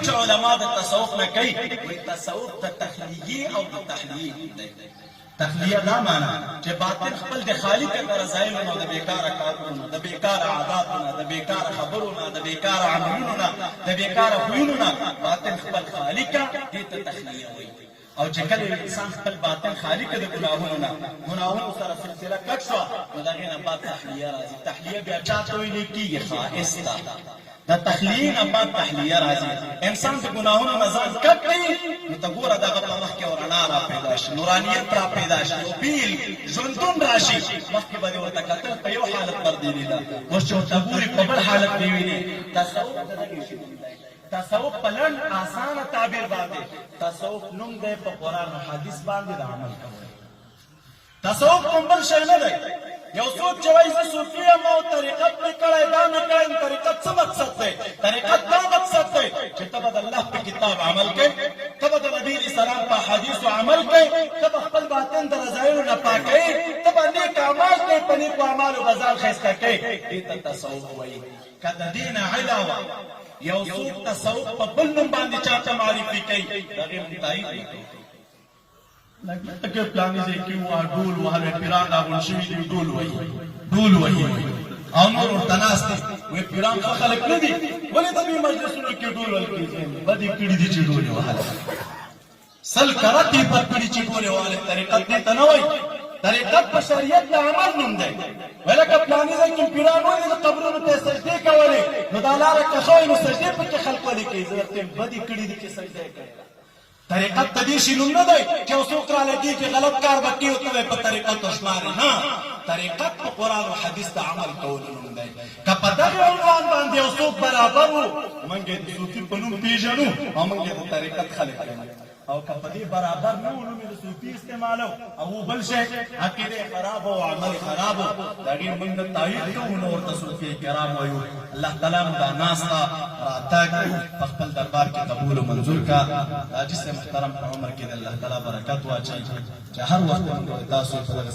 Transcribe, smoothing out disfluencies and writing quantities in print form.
چې علما د تصوف نه کوي، وایي تصوف د تخلیې او د تحلیې نوم دی. تخلیه دا معنی چې باطن خپل د خالي کړ د رذایلو نه او د بېکاره کارونو نه، د بېکاره عاداتو نه، د بېکاره خبرو نه، د بېکاره عملونو نه، د بېکاره خویونو نه باطن خپل خالي کړ، دې ته تخلیه وایي. او چې کله یو انسان خپل باطن خالي کړ د ګناهونو نه، ګناهونو سره سلسله کټ شوه، نو د هغې نه بعد تحلیه راځي. تحلیه بیا چا ته ویل کېږي؟ ښایست ته. د تخلیې نه بعد تحلیه راځي. انسان د ګناهونو نه ځان کټ کړي، نو ته ګوره د هغه په مخ کې یو رڼا را پیدا شي، نورانیت را پیدا شي، یو بیل ژوندون راشي. مخکې به دې ورته کتل په یو حالت بر دې لیده، اوس چې ورته ګوري په بل حالت دې ویني. تصوف د دغې شي نوم دی. تصوف په لنډ اسانه تعبیر باندې تصوف نوم دی په قرآن او حدیث باندې د عمل کولو. تصوف کوم بل شی نه دی. یو څوک چې وایي زه صوفي یم او طریقت مې کړی، دا مې کړی، نو طریقت څه مقصد دی؟ طریقت دا مقصد دی چې ته به د الله په کتاب عمل کوې، ته به د نبي علیه السلام په احادیثو عمل کوې، ته به خپل باطن د رذایلو نه پاکوې، ته به نیک اعمال کوې، په نیکو اعمالو به ځان ښایسته کوې. دې ته تصوف وایي. که د دې نه علاوه یو څوک تصوف په بل نوم باندې چاته معرفي کوي، د هغې مونږ تایید نه کوو. لکه پلاني ځای کې وه ډول وهل، پیران راغونډ شوي دي، ډول وهي، ډول وهي او نور ورته ناست دي. وایي پیران ښه خلک نه دي، ولې د دې مجلسونو کې ډول وهل کېږي؟ بدې کړي دي چې ډول یې وهلی، 100 کرته یې بد کړي چې ډول یې وهلی. طریقت دې ته نه وایي. طریقت په شریعت د عمل نوم دی. وایي لکه پلاني ځای کې پیران ولې د قبرونو ته سجدې کولې، نو دا لاره که ښه وای نو سجدې پکې خلک ولې کوي؟ زه درته وایم بدې کړي دي چې سجده یې کړې ده. طریقت د دې شي نوم نه دی چې یو څوک را لګېږي غلط کار به کوي او ته به یې په طریقت وشمارې. نه، طریقت په قرآن او حدیث د عمل کولو نوم دی. که په دغه عنوان باندې یو څوک برابر وو، موږ یې د صوفي په نوم پېژنو او موږ یې د طریقت خلک ګڼو، او که په دې برابر نه وو، نوم یې د صوفي استعمالو او وو بل شی، عقیده یې خرابه او عمل یې خراب و، د هغې موږ نه تایید کوو نه ورته صوفي کرام وایو. الله تعالی مو دا ناسته راتګ په خپل دربار کې قبول او منظور کا. د حاجي صاحب محترم په عمر کې د الله تعالی برکت واچوي چې هر وخت موږ تاسو په دغه